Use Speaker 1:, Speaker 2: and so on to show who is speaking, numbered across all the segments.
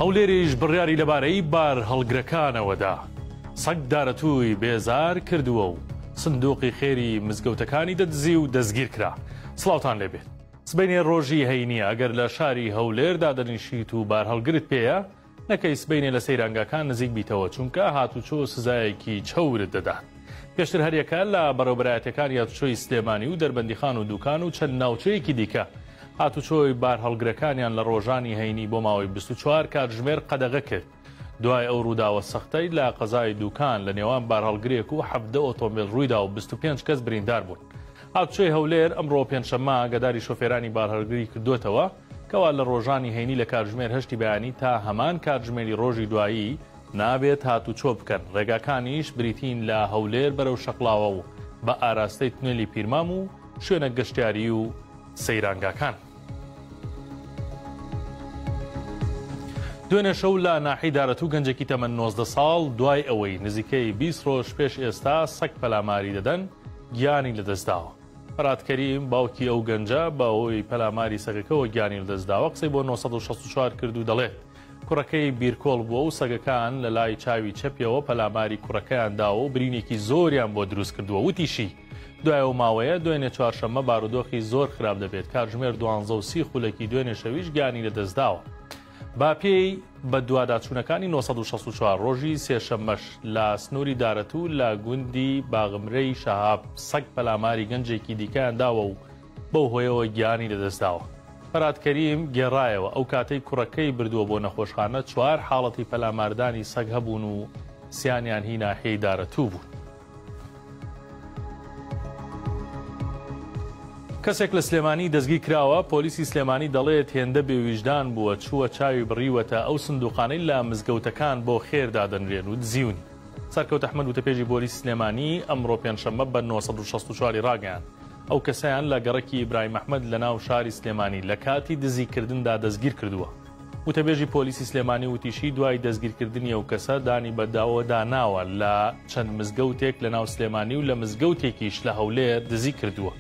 Speaker 1: هەولێریش بڕیاری لەبارەی بارهەڵگرەکانەوە دا، سەگ دارەتووی بێزار کردووە و سندوقی خێری مزگەوتەکانی دەدزی و دەستگیر کرا. سڵاوتان لێبێت. سبەینێ ڕۆژی هەینییە، ئەگەر لە شاری هەولێر دادەنیشیت و بارهەڵگرت پێیە، نەکەی سبەینێ لە سەیرانگاکان نزیک بیتەوە چونکە هاتوچۆ سزایەکی چەورت دەدات. پێشتر هەریەکە لە بەڕێوەبەرایەتیەکانی هاتوچۆی سلێمانی و دەربەندیخان و دوکان و چەند ناوچەیەکی دیکە هاتوچۆی بارهەڵگرەکانیان لە ڕۆژانی هەینی بۆ ماوەی 24 کاتژمێر قەدەغە کرد. دوای ئەو ڕووداوە سەختەی لە قەزای دوکان لە نێوان بارهەڵگرێک و 17 ئۆتۆمبێل ڕوویدا و 25 کەس بریندار بوون. هاتوچۆی هەولێر ئەمڕۆ پێنجشەممە ئاگاداری شۆفێرانی بارهەڵگری کردووەتەوە کەوا لە ڕۆژانی هەینی لە کاتژمێر هەشتی بەیانی تا هەمان کاتژمێری ڕۆژی دوایی نابێت هاتوچۆ بکەن، ڕێگاکانیش بریتین لە هەولێر بەرەو شەقڵاوە و بە ئاراستەی تونێلی پیرمام و شوێنە گەشتیاریی و سەیرانگاکان. دوێنێ شەو لە ناحیەی دارەتوو گەنجێکی تەمەن 19 ساڵ دوای ئەوەی نزیکەی 20 ڕۆژ پێش ئێستا سەگ پەلاماری دەدەن گیانی لەدەستداوە. فەرهاد کەریم، باوکی ئەو گەنجە بە هۆی پەلاماری سەگەکەوە گیانی لەدەستداوە، قسەی بۆ 964 کرد و دەڵێت، کوڕەکەی بیرکۆڵ بووە و سەگەکان لە لای چاوی چەپیەوە پەلاماری کوڕەکەیان داوە و برینێکی زۆریان بۆ دروست کردووە. وتیشی، دوای ئەو ماوەیە دوێنێ چوارشەممە بارودۆخی زۆر خراپ دەبێت، کاتژمێر دوانزە و سی خولەکی دوێنێ شەویش گیانی لەدەستداوە. بەپێی بەدواداچوونەکانی 964 ڕۆژی سێشەممەش لە سنووری دارەتوو لە گوندی باغمرەی شەهاب سەگ پەلاماری گەنجێکی دیکەیان داوە و بەو هۆیەوە گیانی لەدەستداوە. فەرهاد کەریم گێڕایەوە، ئەو کاتەی کوڕەکەی بردووە بۆ نەخۆشخانە چوار حاڵەتی پەلاماردانی سەگ هەبوون و سیانیان هی ناحیەی دارەتوو بوون. کەسێک لە سلێمانی دەستگیر کراوە، پۆلیسی سلێمانی دەڵێت هێندە بێویژدان بووە چووە چاوی بڕیوەتە ئەو سندوقانەی لە مزگەوتەکان بۆ خێر دادەنرێن و دزیونی. سەرکەوت ئەحمەد وتەپێژی پۆلیسی سلێمانی ئەمڕۆ پێنجشەممە بە 964 ی ڕاگەیاند، ئەو کەسەیان لە گەڕەکی ئیبراهیم ئەحمەد لەناو شاری سلێمانی لە کاتی دزیکردندا دەستگیر کردووە. وتەبێژی پۆلیسی سلێمانی وتیشی، دوای دەستگیرکردنی ئەو کەسە دانی بە داوەدا ناوە لە چەند مزگەوتێک لەناو سلێمانی و لە مزگەوتێکیش لە هەولێر دزی کردووە.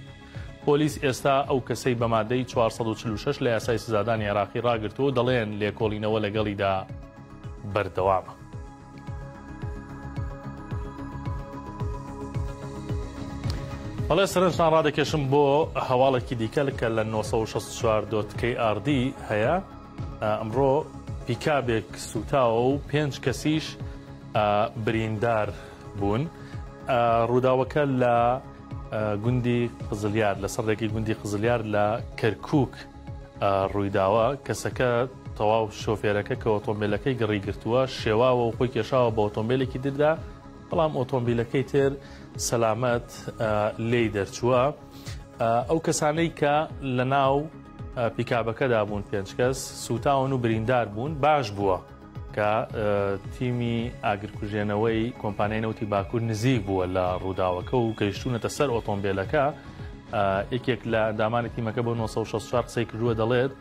Speaker 1: پۆلیس ئێستا ئەو کەسەی بە مادەی 446 لە یاسای سزادانی عێراقی ڕاگرتووە و دەڵێن لێکۆڵینەوە لەگەڵیدا بەردەوامە. بەڵێ سەرنجتان ڕادەکێشم بۆ هەواڵێکی دیکە کە لە 964.krd هەیە ئەمڕۆ پیکابێک سوتاوە و پێنج کەسیش بریندار بوون ڕووداوەکە لە گوندی قزلیار لەسەر ڕێگەی گوندی قزلیار لە کەرکک ڕوویداوە، کەسەکە تەواو شۆفێرەکە کە ئۆتۆمبیلەکەی گڕی گرتووە شێواوە و خۆی کێشاوە بە ئۆتۆمبیلێکی تردا، بەڵام ئۆتۆمبیلەکەی تر سەلامەت لێی دەرچووە. ئەو کەسانەی کە لە ناو پیکابەکەدا بوون پێنج کەس سووتاون و بریندار بوون باش بووە. کە تیمی ئاگرکوژێنەوەی کۆمپانیای نەوتی باکوور نزیک بووە لە ڕووداوەکە و گەیشتوونەتە سەر ئۆتۆمبیلەکە یەکێک لە ئەندامانی تیمەکە بۆ 964 قسەی کردووە دەڵێت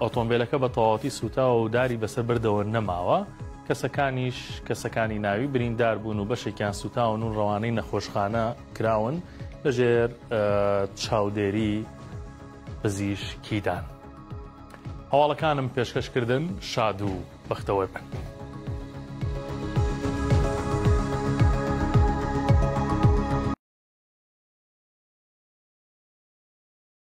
Speaker 1: ئۆتۆمبیلەکە بە تەواوەتی سوتاوە و داری بەسەر بردەوە نەماوە کەسەکانیش کەسەکانی ناوی بریندار بوون و بەشێکیان سوتاون و ڕەوانەی نەخۆشخانە کراون لەژێر چاودێری پزیشکیدان. هەواڵەکانم پێشکەش کردن شاد و بەختەوەر بن.